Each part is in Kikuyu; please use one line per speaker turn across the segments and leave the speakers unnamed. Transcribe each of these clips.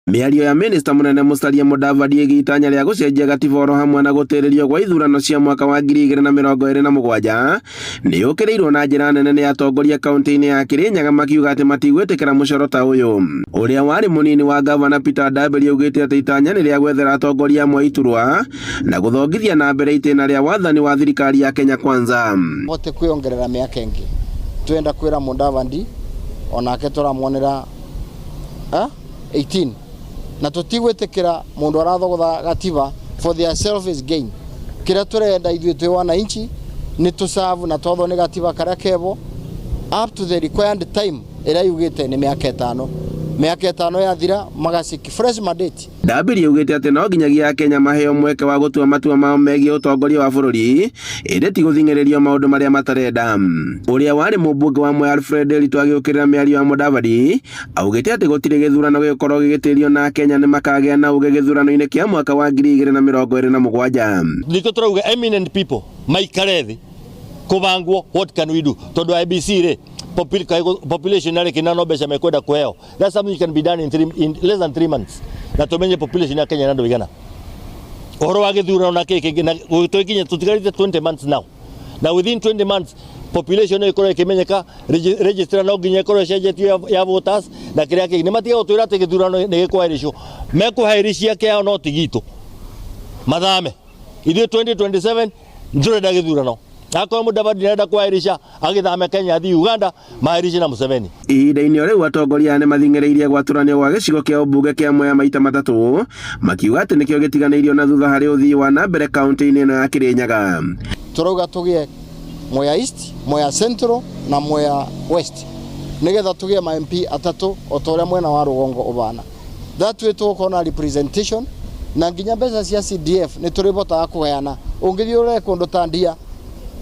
Mĩario ya mĩnĩsta mũnene Musalia Mudavadi ĩgiĩ itanya rĩa gũcenjia gatiba oro hamwe na gũtĩrĩrio gwa ithurano cia mwaka wa 2027 nĩ yũkĩrĩirwo na njĩra nene nĩ atongoria kaunti-inĩ ya Kirinyaga makiuga atĩ matigwĩtĩkĩra mũcoro ta ũyũ. Ũrĩa warĩ mũnini wa ngavana Peter Ndambĩri augĩte atĩ itanya nĩ rĩa gwethera atongoria amwe iturwa na gũthongithia na mbere itĩna rĩa wathani wa thirikari ya Kenya Kwanza.
Bote kwiongerera miaka ingi twenda kwira Mudavadi onake turamwonera 18 na tutigwitikira mundu arathogotha gatiba for their selfish gain. Kiria turenda ithuĩ twĩ wananchi ni tusavu na twathwo ni gatiba karia kebo up to the required time ĩrĩa yugĩte nĩ mĩaka 5. Mĩaka 5 yathira magaciki fresh mandate.
Ndambĩri augĩte atĩ no nginyagia Akenya maheo mweke wa gũtua matua mao megiĩ ũtongoria wa bũrũri ĩndĩ ti gũthing'ĩrĩrio maũndũ marĩa matarenda. Ũrĩa warĩ mũmbunge wa Mwea Alfred Nderitu agĩũkĩrĩra mĩario ya Mudavadi augĩte atĩ gũtirĩ gĩthurano gĩgũkorwo gĩgĩtĩrio na Akenya nĩ makagĩa na uge gĩthurano-inĩ kĩa mwaka wa 2027.
Nĩkĩo tũrauga eminent people maikare thĩ kũbangwo what can we do tondũ IEBC rĩ population yarĩ kĩna no mbeca mekwenda kũheo. That's something can be done in less than 3 months na tumenye population ya Kenya na andũ igana ũhoro wa gĩthurano na kĩ kĩngĩ na tũkinya tũtigarĩte 20 months now na within 20 months population ĩkorwo ĩkĩmenyeka register no nginya ĩkorwo ĩcenjetio ya voters na kĩrĩa kĩngĩ. Nĩ matiga gũtwĩra atĩ gĩthurano nĩ gĩkũahĩrĩcwo, mekũhĩrĩcia kĩao no ti gitũ mathame ithuĩ 2027 nĩtũrenda gĩthurano. Akorwo Mudavadi nĩarenda kũahĩrĩca agĩthame Kenya athiĩ Uganda mahĩrĩce na Museveni.
Ihinda-inĩ o rĩu atongoria aya nĩmathing'ĩrĩirie gwatũranio gwa gĩcigo kĩa ũmbunge kĩa Mwea maita matatũ makiuga atĩ nĩkĩo gĩtiganĩirio na thutha harĩ ũthii wa na mbere kaunti-inĩ ĩno ya Kirinyaga.
Tũrauga tũgĩe Mwea East, Mwea Central na Mwea West nĩgetha tũgĩe ma MP atatũ o ta ũrĩa mwena wa rũgongo ũbana. That way tũgũkorwo na representation na nginya mbeca cia CDF nĩ tũrĩbotaga kũgayana. Ũngĩthiĩ ũrore kũndũ ta Ndia,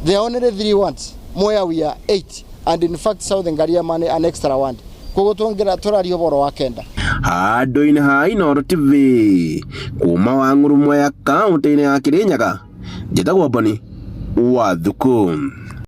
there are only 3 wards, Mwea we are 8 and in fact South Ngariama nĩ an extra ward. Koguo tũraria ũhoro wa 9.
Handũ-inĩ ha Inooro TV kuma Wang'uru Mwea kaunti-inĩ ya Kirinyaga, njĩtagwo Boni wa Thuku.